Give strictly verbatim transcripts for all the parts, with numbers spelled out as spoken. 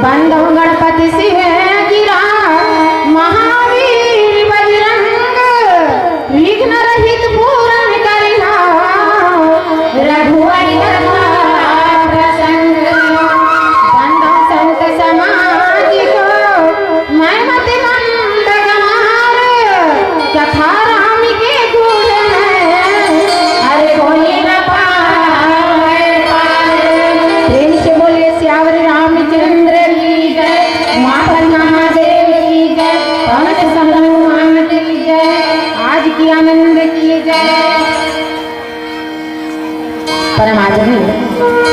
बंदो गणपति शिव गिरा महावीर बजरंग, विघ्न रहित पूरन करिहा रघुवर कथा प्रसंग। बंदो संत समाज को मैं मति मंद गमार, कथा राम के गुण है, अरे कोई न पावे पार। प्रेम से बोलिए सियावर रामचंद्र की जय, माता महादेव की जय, पवन सुत हनुमान की जय, आज की आनंद की जय। परम आदरणीय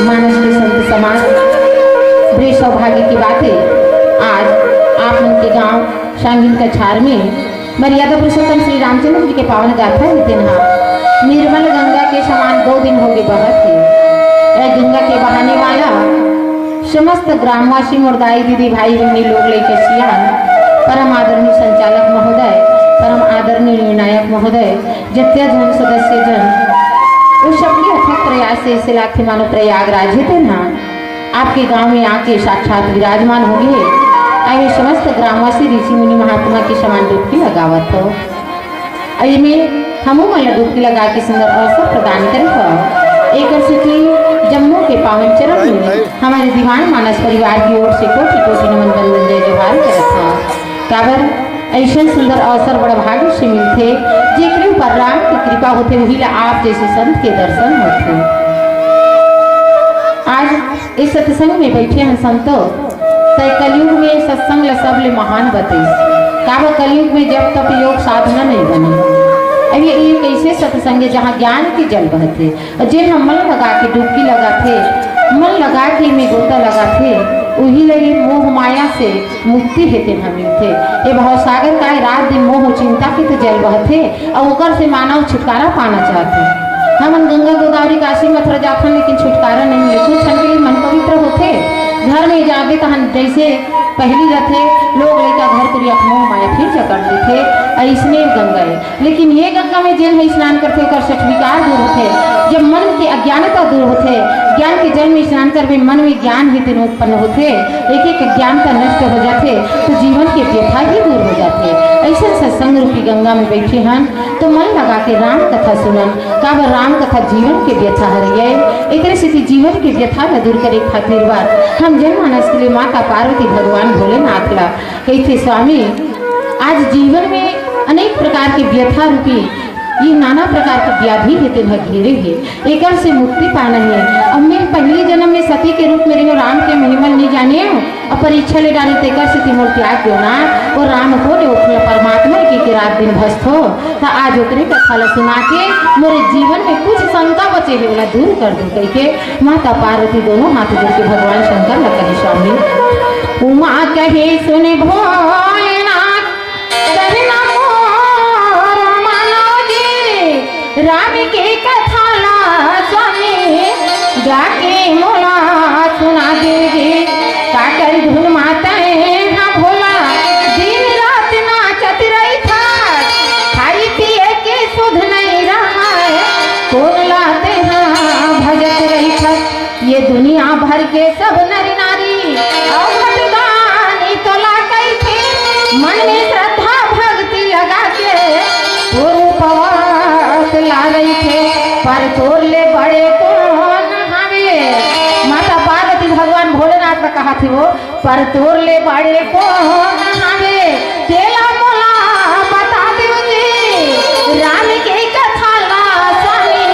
मानस के संत समाज, बड़े सौभाग्य की बात है, आज आप मन के गांव सांगिन कछार में मर्यादा पुरुषोत्तम श्री रामचंद्र जी के पावन गाथा हे तेन हा निर्मल गंगा के समान दो दिन होगे बहत हे। ए गंगा के बहाने वाला समस्त ग्रामवासी, मोर दाई, दीदी, भाई, बहिनी, लोग लइके सियान, परम आदरणीय संचालक महोदय, परम आदरणीय निर्णायक महोदय, जत्या जन सदस्य जन, वो सबके अथक प्रयास से इसे लागथे मानो प्रयागराज हे तेन हा आपके गांव में आके साक्षात विराजमान हो गए। अउ ये समस्त ग्रामवासी ऋषि मुनि महात्मा के समान डुबकी लगावत हो। अउ एमे हमू मन ला डुबकी लगा के सुंदर अवसर प्रदान करे हो। एकर सेती जम्मो के पावन चरण में हमारे दीवान मानस परिवार की ओर से कोटि कोटि नमन, वंदन, जय जोहार करत हो। काबर अइसन सुंदर अवसर बड़ा भाग्य से मिलथे, जेकरे ऊपर राम के कृपा होथे, वही ला आप जैसे संत के दर्शन होथे। आज इस सत्संग में बैठे हैं संतो, तय कलयुग में सत्संग ला सबले महान बतइस। काबर कलयुग में जप तप योग साधना नहीं बने। अब ये, ये कैसे सत्संग है जहाँ ज्ञान के जल बहथे? अउ जेन ह मन लगा के डुबकी लगाथे, मन लगा के एमे गोता लगाथे, उही ले ये मोह माया से मुक्ति हे तेन ह मिलथे। ये भवसागर का रात दिन मोह चिंता के तो जल बहथे, अउ ओकर से मानव छुटकारा पाना चाहथे। हमन गंगा गोदावरी काशी मथुरा जाथन, लेकिन छुटकारा नहीं मिले। कुछ क्षण के लिए मन पवित्र होथे, घर में जाबे तहन जैसे पहली रथे, लोग लइका घर कुरिया के मोह माया फिर जकड़ लेथे। अइसने गंगा हे। लेकिन ये गंगा में जेन ह स्नान करथे, ओकर सठ विकार दूर होथे। जब मन के अज्ञानता दूर होथे, ज्ञान के जल में स्नान करबे, मन में ज्ञान हे तेन उत्पन्न होथे। एक एक अज्ञानता नष्ट हो जाथे, तो जीवन के व्यथा भी दूर हो जाथे। अइसन सत्संग रूपी गंगा में बैठे हन, तो मन लगा के राम कथा सुनन। काबर राम कथा जीवन के व्यथा हरय। एकरे सेती जीवन के व्यथा ला दूर करे खातिर बर हम जनमानस के लिए माता पार्वती, भगवान भोलेनाथ ला कहिथे, स्वामी, आज जीवन में अनेक प्रकार के व्यथा रूपी ये नाना प्रकार के व्याधि हे तेन ह घेरे हे, एकर से मुक्ति पाना हे। अब मैं पहली जन्म में सती के रूप में रहे, राम के महिमा नहीं जाने, अब परीक्षा ले डारे तेकर से मोर त्याग दो ना, वो राम हो ने उठल परमात्मा के, के रात दिन भस्त हो, त आज ओकरे कथा ला सुना के मोरे जीवन में कुछ शंका बचे हे, ओला दूर कर दो कहिके माता पार्वती दोनों हाथ जोड़ के भगवान शंकर ला कहे, स्वामी। उमा कहे सुन भोलेनाथ, कहना मोर मानो जी, राम के कथा ला स्वामी, गा के मोला सुना दे जी। का करी धुन माते हा भोला, दिन रात नाचत रहिथस, खाई पिए के सुध नहीं रहय, कोन ला तेहा भजत रहिथस। ये दुनिया भर के सब नर नारी अवघट दानी तोला कहिथे, मन में श्रद्धा भक्ति लगा के तोर उपवास ला रहिथे, पर तोर ले बड़े कोन हवे? माता पार्वती भगवान भोलेनाथ ला कहाथे वो, पर तोर ले बड़े कोन हवे, तेला मोला बता देव जी। राम के कथा ला स्वामी,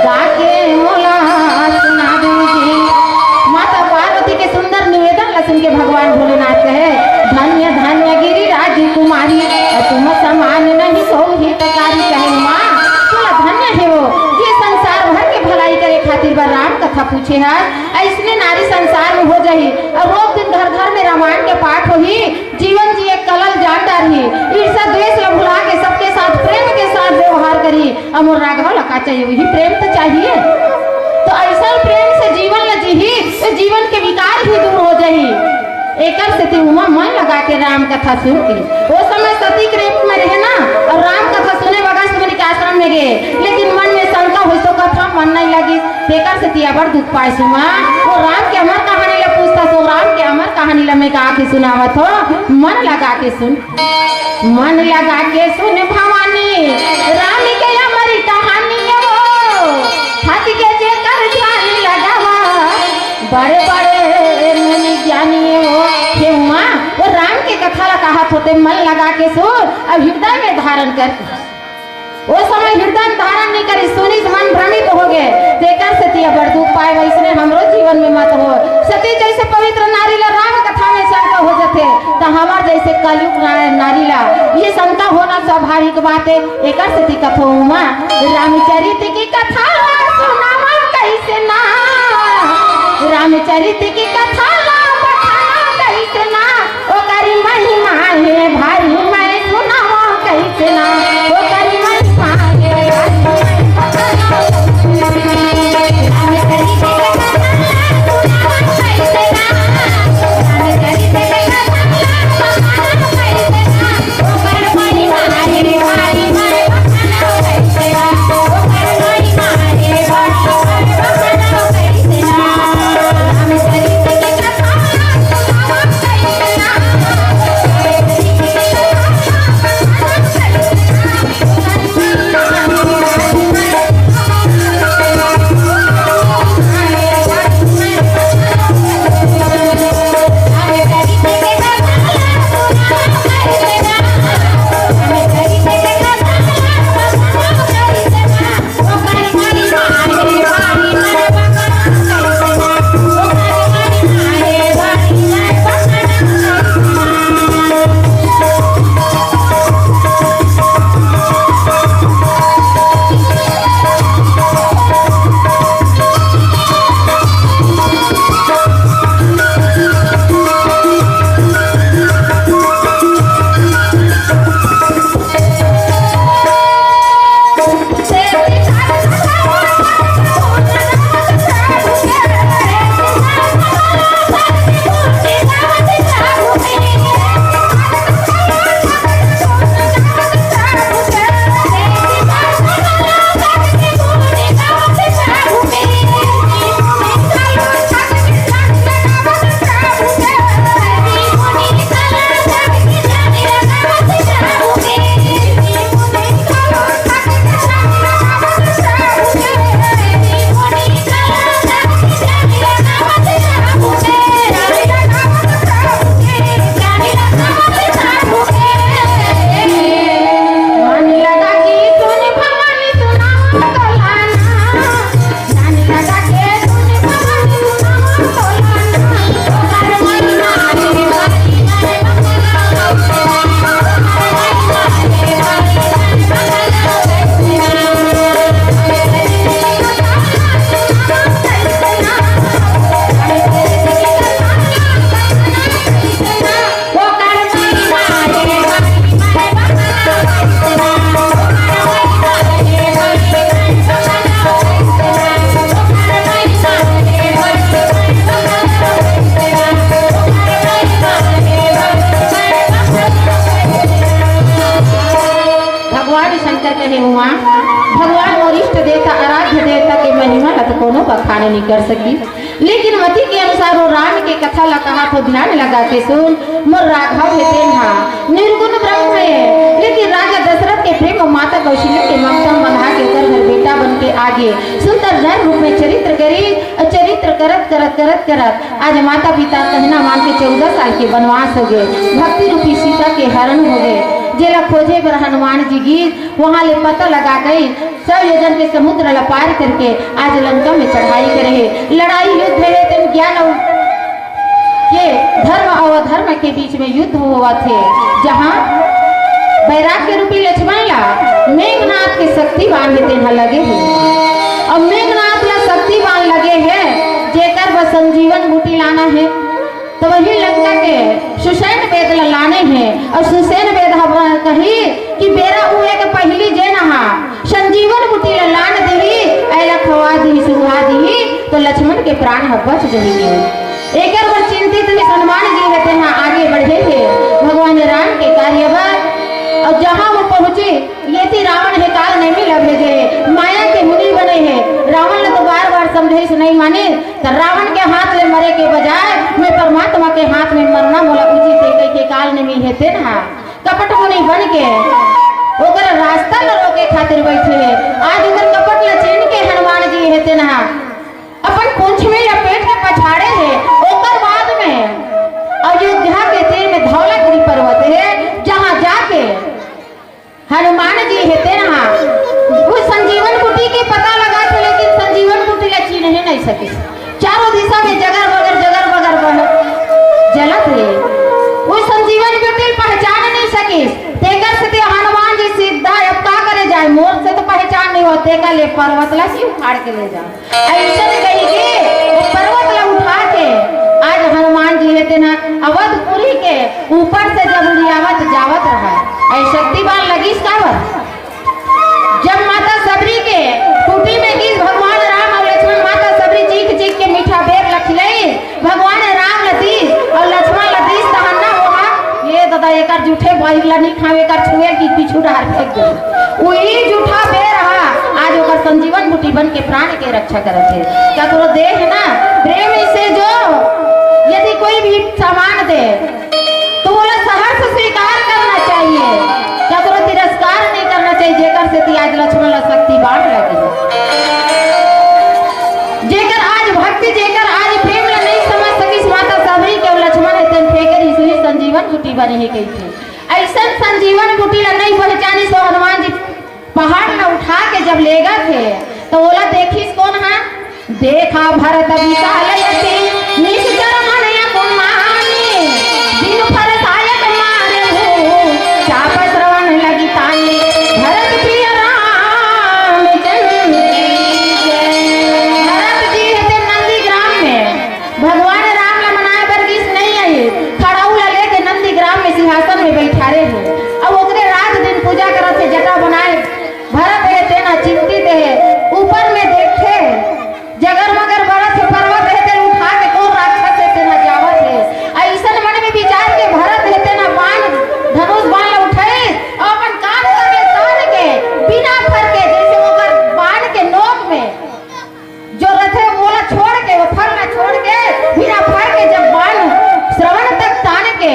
गा के मोला सुना देव जी। माता पार्वती के सुंदर निवेदन ला सुन के भगवान भोलेनाथ कहे, धन्य धन्य गिरिराज कुमारी, तुम समान नहीं सो हितकारी। कहे, माँ, तोला धन्य हे वो, जे संसार भर के भलाई करे खातिर बर राम कथा पूछे हस, अइसने नारी संसार में हो जाही। अउ रोज दिन घर घर में रामायण के पाठ होही, जीवन जिए कला ल जान डारही, ईर्ष्या द्वेष ला भुला के सबके साथ प्रेम के साथ व्यवहार करही। अउ मोर राघव ला का चाहिए, वही प्रेम तो चाहिए। तो अइसन प्रेम से जीवन ला जीही, तो जीवन के विकार भी दूर हो जाही। एकर सेती उमा मन लगा के राम कथा सुन के, वो समय सती के रूप में रहे ना, अउ राम कथा सुने बगस मुनि के आश्रम में गे, लेकिन मन में शंका होइस तो कथा मन नहीं लगिस। तेकर सेती अबर दुख पाइस उमा। वो राम के अमर कहानी ला पूछथस, वो राम के अमर कहानी में गा के सुनावत हो, मन लगा के सुन। मन लगा के सुन भवानी, राम के अमर कहानी हो। हंस के जेकर ध्यान लगावा, बड़े बड़े मुनि ज्ञानी हो। हे उमा, वो राम के कथा ला कहत होते, मन लगा के सुन, अब हृदय में धारण कर। ओ समय हृदय में धारण नहीं करी, सुनिस मन भ्रमित हो गए, तेकर सेती अब्बड़ दुख पाए। वैसने हमरो जीवन में मत हो। सती जैसे पवित्र नारी ला राम कथा में शंका हो जथे, त हमर जैसे कलयुग ना-, नारी ला ये शंका होना स्वाभाविक बात है। एकर सेती कथो उमा, रामचरित की कथा ला सुनावा कैसे ना, रामचरित की कथा ला बतावा कैसे ना, ओकरी महिमा हे भारी, मैं सुनावा कैसे ना, ओकरी महिमा हे भारी, मैं सुनावा कैसे ना। भगवान शंकर कहे हुआ, भगवान मोर इष्ट देवता, आराध्य देवता के महिमा ला तो कोनो बखान नहीं कर सकी, लेकिन मति के अनुसार वो राम के कथा ला कहा तो ध्यान लगा के सुन। मोर राघव हे तेन हा निर्गुण ब्रह्म हे, लेकिन राजा दशरथ के प्रेम, माता कौशल्या के ममता मलहा के ओकर घर बेटा बन के आगे सुंदर नर रूप में चरित्र करी। और चरित्र करत करत करत करत आज माता पिता कहना मान के चौदह साल के वनवास हो गए, भक्ति रूपी सीता के हरण हो गए, जेला खोजे बर हनुमान जी गीस, वहां ले पता लगा के सौ योजन के समुद्र ला पार करके आज लंका में चढ़ाई करे हे। लड़ाई युद्ध हे, तेन ज्ञान और के धर्म और अधर्म के बीच में युद्ध होवत हे, जहाँ वैराग्य रूपी लक्ष्मण ला मेघनाथ के शक्ति बाण हे, तेन ह लगे हे। और मेघनाथ ला शक्ति बाण लगे हे, जेकर बर संजीवन बूटी लाना हे। तो वही लंका के सुषेण वेद ला लाने हे, और सुषेण वेद ह कही कि बेरा उए के पहिली जेन हा संजीवन बूटी ला लान दिही, एला खवा दिही, सुंघा दिही, तो लक्ष्मण के प्राण ह बच जही। एकर बर चिंतित हुए हनुमान जी हे, तेन ह आगे बढ़े हे भगवान राम के कार्य बर। और जहाँ वो पहुँचे, ये थी रावण हे काल नेमी ला भेजे हे, माया के मुनि बने हे। रावण ला तो बार बार समझे से नहीं माने, तो रावण के हाथ ले मरे के बजाय मैं परमात्मा के हाथ में मरना कपट मुनि बन के ओकर रास्ता ल रोके खातिर बैठे हे। आज ओकर कपट ल चिन के हनुमान जी हे तेन ह अपन पूंछ में लपेट के पछाड़े हे। ओकर बाद में अयोध्या के तीर में धौलागिरी पर्वत हे, जहाँ जाके हनुमान जी हे तेन ह वो संजीवन बूटी के पता लगा थे, लेकिन संजीवन बूटी ला चिन्हे नहीं सकिस। चारों दिशा में जगर बगर, जगर बगर बह जलत हे। वो संजीवन बूटी पहचान नहीं सकिस। तेकर से ते हनुमान जी सीधा अब का करे जाए, मोर से तो पहचान नहीं हो, तेकर ले पर्वत ला ही उखाड़ के ले जाओ। अइसन कहिके वो पर्वत ला उठा के आज हनुमान जी हे तेन ह अवधपुरी के ऊपर से जब उड़ियावत जावत रहा, अइ शक्ति बाण लगिस काबर? जब माता सबरी के कुटी में गिस भगवान राम अउ लक्ष्मण, माता सबरी चीख चीख के मीठा बेर ला खिलइस, भगवान राम ला दीस अउ लक्ष्मण ला दीस, तहन ना होहा, ये दादा, एकर जूठे बाहिर ला नहीं खावे, एकर छुए कि पीछू डहार फेंक दे। उही जूठा बेर हा आज ओकर संजीवन बूटी बन के प्राण के रक्षा करत हे। ककरो देह ना प्रेम से जो यदि कोई भी सामान दे तो ओला सहर्ष स्वीकार करना चाहिए, ककरो तिरस्कार नहीं करना चाहिए। जेकर सेती आज लक्ष्मण ला शक्ति बाण लगे, जेकर आज भक्ति, जेकर आज प्रेम ला नहीं समझ सकिस माता सबरी के, लक्ष्मण हे तेन फेंके रिहिस, उही संजीवन बूटी बने हे कहिथे। अइसन संजीवन बूटी ला नहीं पहचानिस तो हनुमान जी पहाड़ ला उठा के जब लेगत हे तो ओला देखिस कोन हा? देखा भरत विशाल यशि, निशिचर मन अकुन मानि, बिनु फर सायक मारहु, चाप श्रवण लगी तानि। भरत प्रिय रामचंद्र की जय। भरत जी हे तेन नंदीग्राम में भगवान राम ला मनाए बर गिस नहीं आए, खड़ाऊ ला लेके नंदीग्राम में सिंहासन में बैठारे हे। अब ओकरे रात दिन पूजा करत हे, जटा बनाए। भरत हे तेन ह चिंतित हे, ऊपर में देखे जगर मगर बरत हे पर्वत हे, तेन उठा के कोन राक्षस हे तेन ह जावत हे। अइसन मन में विचार के भरत हे तेन ह बाण, धनुष बाण ला उठाइस अउ अपन कांध तक ले तान के बिना फर के, जइसे ओकर बाण के नोक में जो रथे ओला छोड़ के, वो फर ला छोड़ के, बिना फर के जब बाण श्रवण तक तान के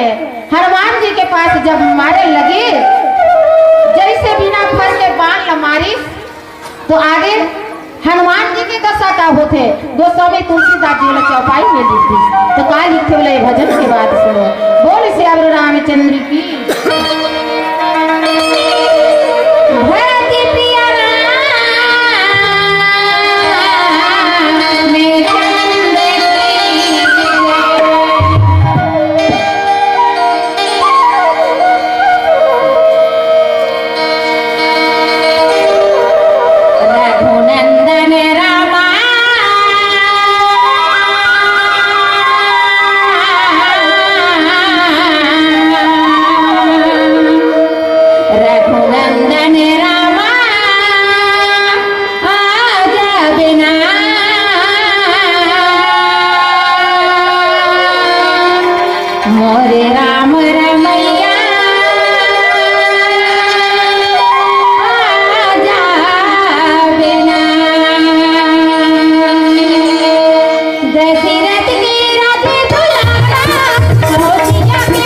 हनुमान जी के पास जब मारे लगी, जइसे बिना फर के बाण ला मारिस, तो आगे हनुमान जी के दशा का होथे, गोस्वामी तुलसीदास जी ला चौपाई में लिख दिस। तो का लिखथे बोले, भजन के बाद सुनो। बोल सियावर रामचंद्र की। भरत प्रिय रामचंद्र की जय। रघुनंदन रामा। रघुनंदन रामा आ जाबे ना। मोरे राम रमैया आ जाबे ना। दशरथ के राज दुलारा, कहो जिया के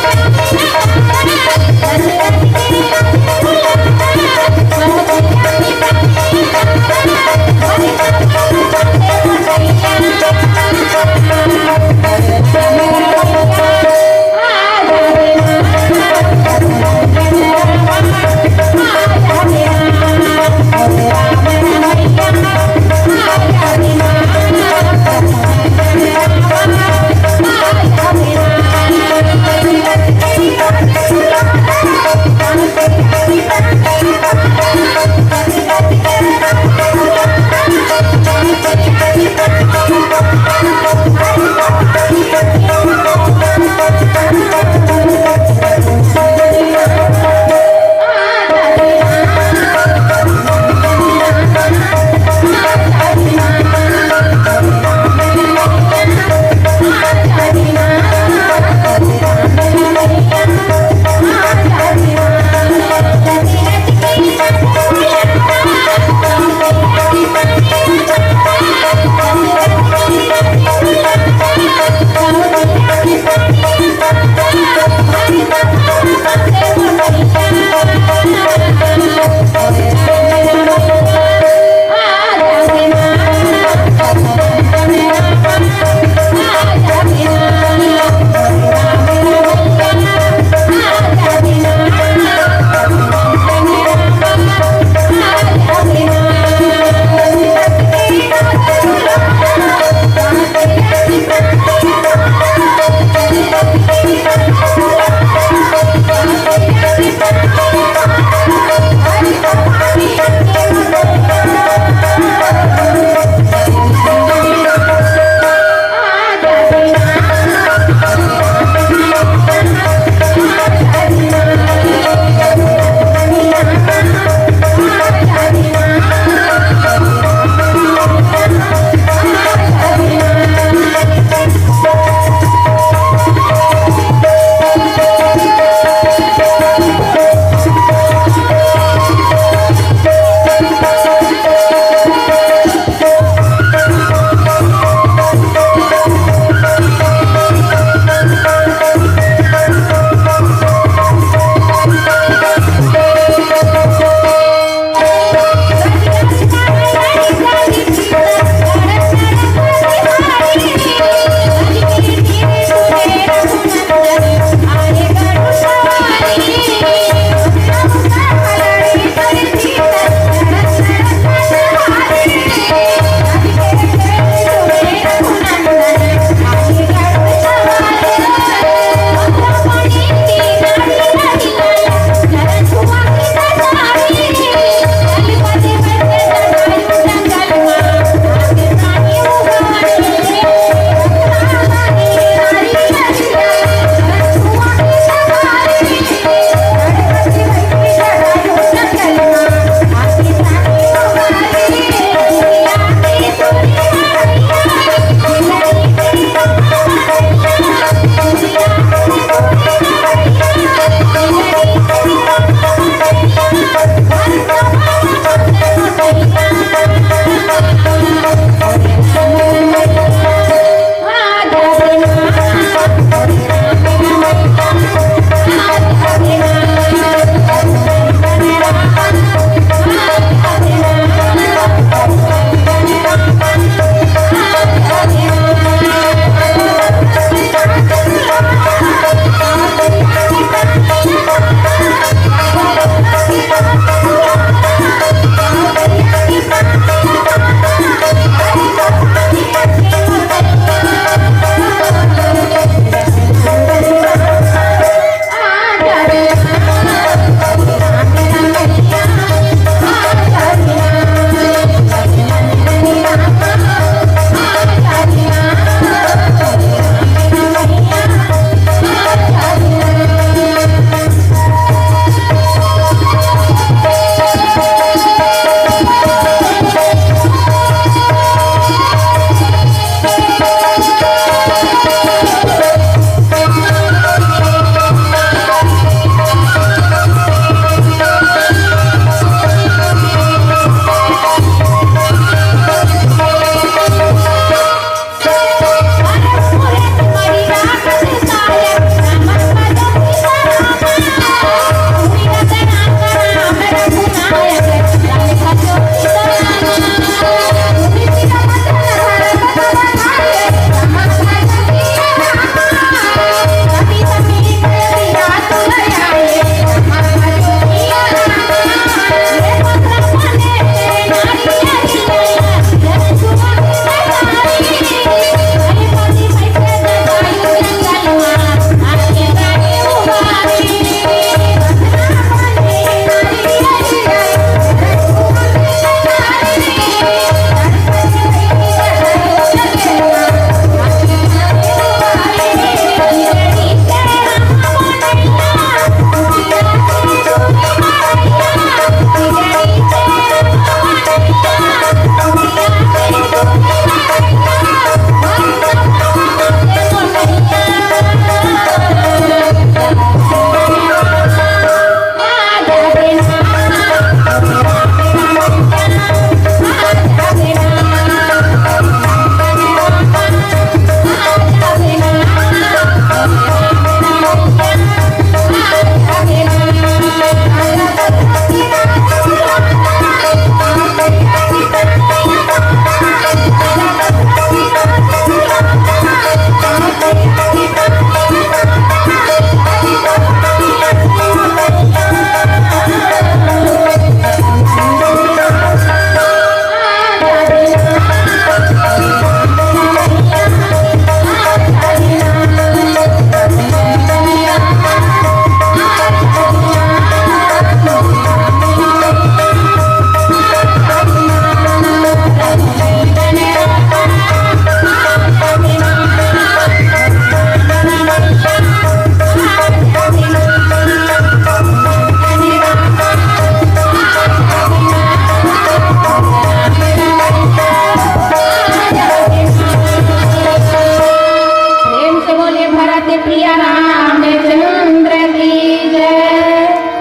दशरथ के राज दुलारा, कहो जिया के आ जाबे ना। रामचंद्र की जय।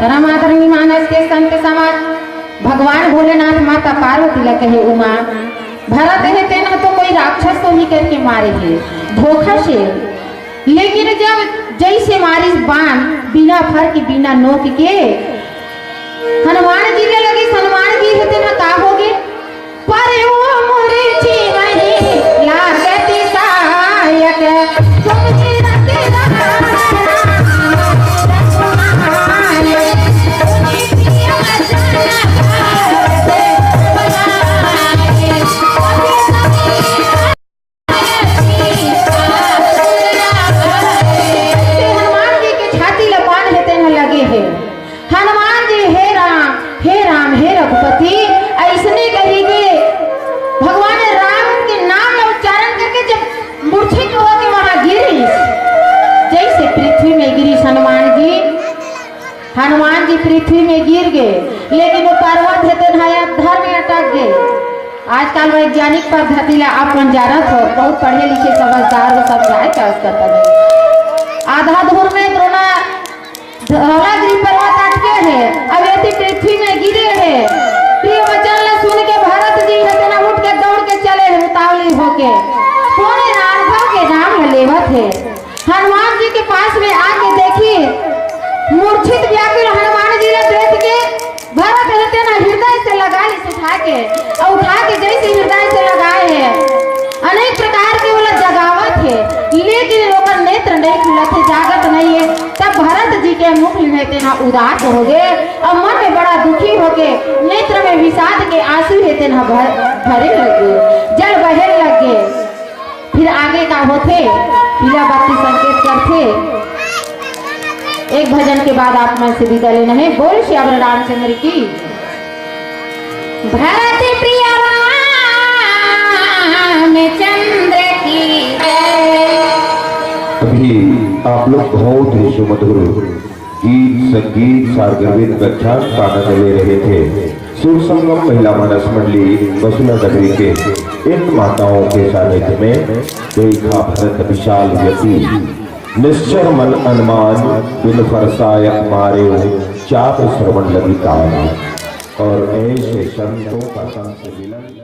परम आदरणीय मानस के संत समाज, भगवान भोलेनाथ माता पार्वती ला कहे उमा, भरत हे तेन ह तो कोई राक्षस तो नहीं करके मारे हे, धोखा से। लेकिन जब जैसे मारिस बाण, बिना फर के, बिना नोक के, हनुमान जी के लगिस, हनुमान जी हे तेन ह का होगे? पर वो मुरझी वही लागत सायक, तुम गिरत रहा। हनुमान जी के छाती ल बाण हे तेन ह लगे हे। हनुमान जी, हे राम, हे राम, हे रघुपति, अइसने कही के भगवान राम के नाम ल उच्चारण करके जब मूर्छित होके वहां गिरिस, जैसे पृथ्वी में गिरिस हनुमान जी, हनुमान जी पृथ्वी में गिर गए, लेकिन वो पर्वत हे तेन ह अधर में अटक गए। आजकल वैज्ञानिक पद्धति ला आप मन जानत हो, बहुत पढ़े लिखे समझदार हो, समझाए के आवश्यकता नहीं। आधा धुर में द्रोणा धौलागिरी पर्वत अटके हे, अब यदि पृथ्वी में गिरे हे, प्रिय वचन ला सुन के भरत जी हे तेन ह उठ के दौड़ के चले हे उतावली होके, कोने राघव के नाम ला लेवत हे। हनुमान जी के पास में आके देखिस, मूर्छित व्याकुल हनुमान जी ला देख के भरत हे तेन ह हृदय से लगाइस उठा के, अउ उठा के जैसे हृदय से लगाए हे, अनेक प्रकार के ओला जगावत हे, लेकिन ओकर नेत्र नहीं खुलत हे, जागत नहीं हे। तब भरत जी के मुख में हे तेन ह उदास होगे, अउ मन में बड़ा दुखी होके नेत्र में विषाद के आंसू हे तेन ह भर-, भरे लगे, जल बहे लगे। फिर आगे का होथे, पीला बत्ती संकेत करथे। एक भजन के बाद आप मन से विदा लेना हे। बोल सियावर रामचंद्र की। भरत प्रिय रामचंद्र की। अभी आप लोग बहुत ही सुमधुर गीत, संगीत, सारगर्भित गच्छान का आनंद ले रहे थे। सुर संगम महिला मानस मंडली बसुला डगरी के इन माताओं के सानिध्य में देखा भरत विशाल यति, निश्चर मन अनुमान बिन फरसायक मारे, चाप श्रवण लगी कान। और ऐसे संतों का संत मिलन।